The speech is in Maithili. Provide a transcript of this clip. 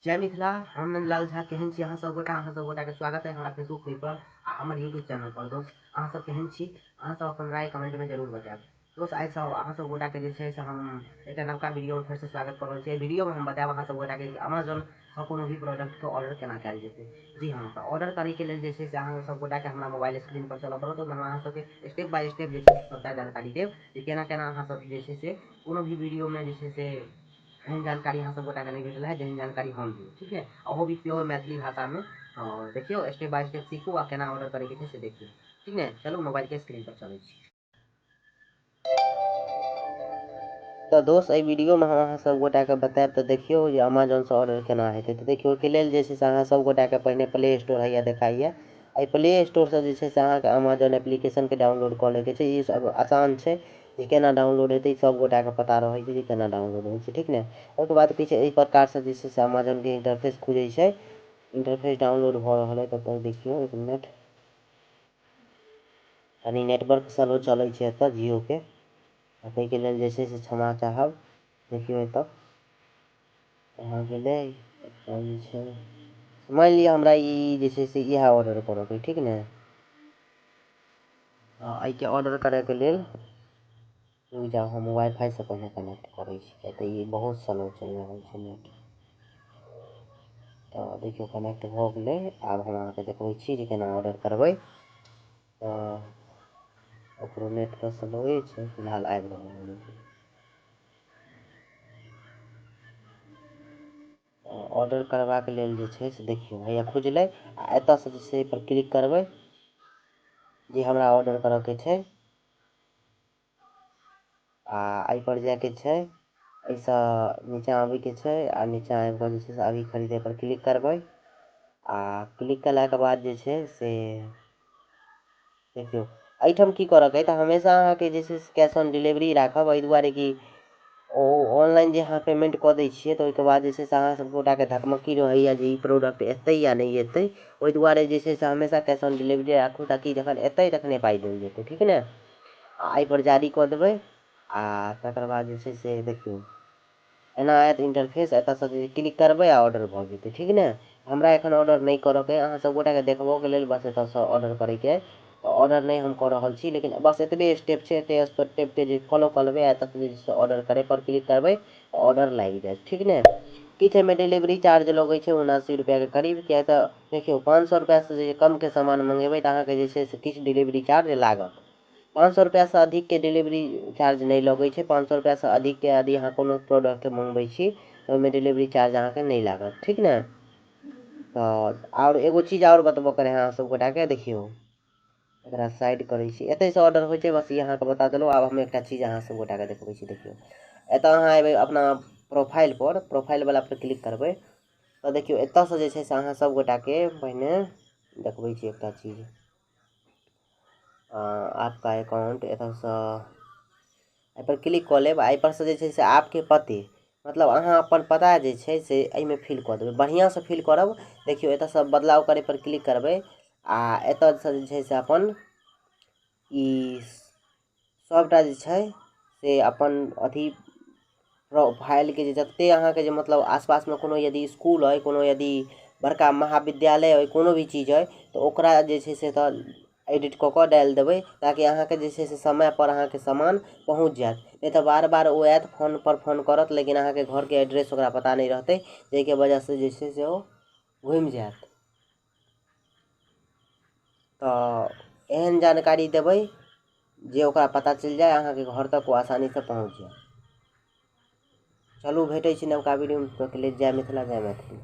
जय मिथिला। हम नंदलाल झा। केहन छी अहाँ सब गोटा? अहाँ सब गोटा के स्वागत है हमारा फेसबुक पेज पर आ हमर यूट्यूब चैनल पर। दोस्त, अहाँ सब केहन छी? अहाँ सब अपन राय कमेंट में जरूर बतायब। दोस्त, आइ सब अहाँ सब गोटा के जे छै से हम एकटा नवका वीडियो में फेर से स्वागत कर रहल छी। वीडियो में हम बतायब अहाँ सब गोटा के अमेजोन सँ कोनो भी प्रोडक्ट के ऑर्डर केना कयल जेतै। जी हाँ, तऽ ऑर्डर करे के लेल जे छै से अहाँ सब गोटा के हमरा मोबाइल स्क्रीन पर चलऽ पड़त। ओहिमे हम अहाँ सबके स्टेप बाय स्टेप जे छै सबटा जानकारी देब जे केना केना अहाँ सब जे छै से कोनो भी वीडियो में जे छै से एहन जानकारी अहाँ सब गोटाके नहि भेटल है जेहन जानकारी हम देब, ठीक है? ओहो भी प्योर मैथिली भाषामे। आओर देखियौ, स्टेप बाय स्टेप सीखू आ केना ऑर्डर करैके छै से देखियौ, ठीक ने? चलू, मोबाइलके स्क्रीन पर चलै छी। तऽ दोस्त, एहि वीडियोमे हम अहाँ सब गोटाके बतायब, तऽ देखियौ जे अमेजोनसँ ऑर्डर केना हेतै। तऽ देखियौ, ओहिके लेल जे छै से अहाँ सब गोटाके पहिने प्ले स्टोर हैया देखाइए। एहि प्ले स्टोरसँ जे छै से अहाँके अमेजोन एप्लीकेशनके डाउनलोड कऽ लैके छै। ई सब आसान छै जे केना डाउनलोड हेतै, सब गोटाके पता रहै छै जे केना डाउनलोड होइ छै, ठीक ने? ओहिके बाद किछु एहि प्रकारसँ जे छै से अमेजोनके इंटरफेस खुजै छै। इंटरफेस डाउनलोड भऽ रहल है तब तक देखियौ, एक मिनट, कनि नेटवर्क स्लो चलै छै एतऽ जियोके, ताहिके लेल जे छै से क्षमा चाहब। देखियौ, एतऽ यहाँ गेलै। एतऽ जे छै, मानि लिअ हमरा ई जे छै से इएह ऑर्डर करऽके, ठीक ने? एहिके ऑर्डर करैके लेल रुकि जाउ, हम वाईफाईसँ पहिने कनेक्ट करै छी, किएक तऽ ई बहुत स्लो चलि रहल छै नेट। तऽ देखियौ, कनेक्ट भऽ गेलै। आब हम अहाँके देखबै छी जे केना ऑर्डर करबै। तऽ ओकरो नेट तऽ स्लोए छै फिलहाल, आबि रहल है। ऑर्डर करबाक लेल जे छै से देखियौ, हैया खुजलै आ एतऽसँ जे छै एहिपर क्लिक करबै जे हमरा ऑर्डर करऽके छै आ एहिपर जायके छै। एहिसँ नीचाँ आबैके छै आ नीचाँ आबि कऽ जे छै से अभी खरीदे पर क्लिक करबै। आ क्लिक केलाके बाद जे छै से देखियौ, एहिठाम की करऽके अइ? तऽ हमेशा अहाँके जे छै से कैश ऑन डिलीवरी राखब, एहि दुआरे कि ओ ऑनलाइन जे अहाँ पेमेंट कऽ दै छियै तऽ ओहिके बाद जे छै से अहाँ सब गोटाके धकमक्की रहैए जे ई प्रोडक्ट एतै या नहि एतै। ओहि दुआरे जे छै से हमेशा कैश ऑन डिलीवरी राखू, ताकि जखन एतै तखने पाइ देल जेतै, ठीक ने? आ एहिपर जारी कऽ देबै आ तकर बाद जे छै से देखियौ, एना आयत इंटरफेस। एतऽसँ जे क्लिक करबै आ ऑर्डर भऽ जेतै, ठीक ने? हमरा एखन ऑर्डर नहि करऽके अइ, अहाँ सब गोटाके देखबऽके लेल बस एतऽसँ ऑर्डर करैके अइ। तऽ ऑर्डर नहि हम कऽ रहल छी, लेकिन बस एतबे स्टेप छै। एते स्टेपके जे फॉलो कऽ लेबै आ एतऽ जे छै ऑर्डर करे पर क्लिक करबै, ऑर्डर लागि जायत, ठीक ने? किछु एहिमे डिलीवरी चार्ज लगै छै 79 रुपैआके करीब, किएक तऽ देखियौ, 500 रुपैआसँ जे कमके सामान मँगेबै तऽ अहाँके जे छै से किछु डिलीवरी चार्ज लागत। 500 रुपैआसँ अधिकके डिलीवरी चार्ज नहि लगै छै। 500 रुपैआसँ अधिकके यदि अहाँ कोनो प्रोडक्ट मँगबै छी तऽ ओहिमे डिलीवरी चार्ज अहाँके नहि लागत, ठीक ने? तऽ आओर एगो चीज आओर बतबऽ के रहै अहाँ सब गोटाके। देखियौ, एकरा साइड करै छी। एतहिसँ ऑर्डर होइ छै, बस ई अहाँके बता देलहुँ। आब हम एकटा चीज अहाँ सब गोटाके देखबै छी। देखियौ, एतऽ अहाँ एबै अपना प्रोफाइल पर, प्रोफाइल वाला पर क्लिक करबै तऽ देखियौ, एतऽसँ जे छै से अहाँ सब गोटाके पहिने देखबै छी एकटा चीज, आपका अकाउंट। एतऽसँ एहिपर क्लिक कऽ लेब आ एहिपर से जे छै से आपके पते, मतलब अहाँ अपन पता जे छै से एहिमे फिल कऽ देबै। बढ़िआँसँ फिल करब। देखियौ, एतऽसँ बदलाव करै पर क्लिक करबै आ एतऽसँ जे छै से अपन ई सबटा जे छै से अपन अथी प्रोफाइलके जे जते अहाँके जे मतलब आसपासमे कोनो यदि इसकुल अइ, कोनो यदि बड़का महाविद्यालय अइ, कोनो भी चीज अइ, तऽ ओकरा जे छै से एतऽ एडिट कऽ कऽ डालि देबै, ताकि अहाँके जे छै से समयपर अहाँके सामान पहुँच जायत। नहि तऽ बार बार ओ आयत, फोनपर फोन करत, लेकिन अहाँके घरके एड्रेस ओकरा पता नहि रहतै, जाहिके वजहसँ जे छै से ओ घुमि जायत। तऽ एहन जानकारी देबै जे ओकरा पता चलि जाय, अहाँके घर तक ओ आसानीसँ पहुँच जाय। चलू, भेटै छी नवका वीडियोमे, तब तक के लेल जय मिथिला, जय मैथिली।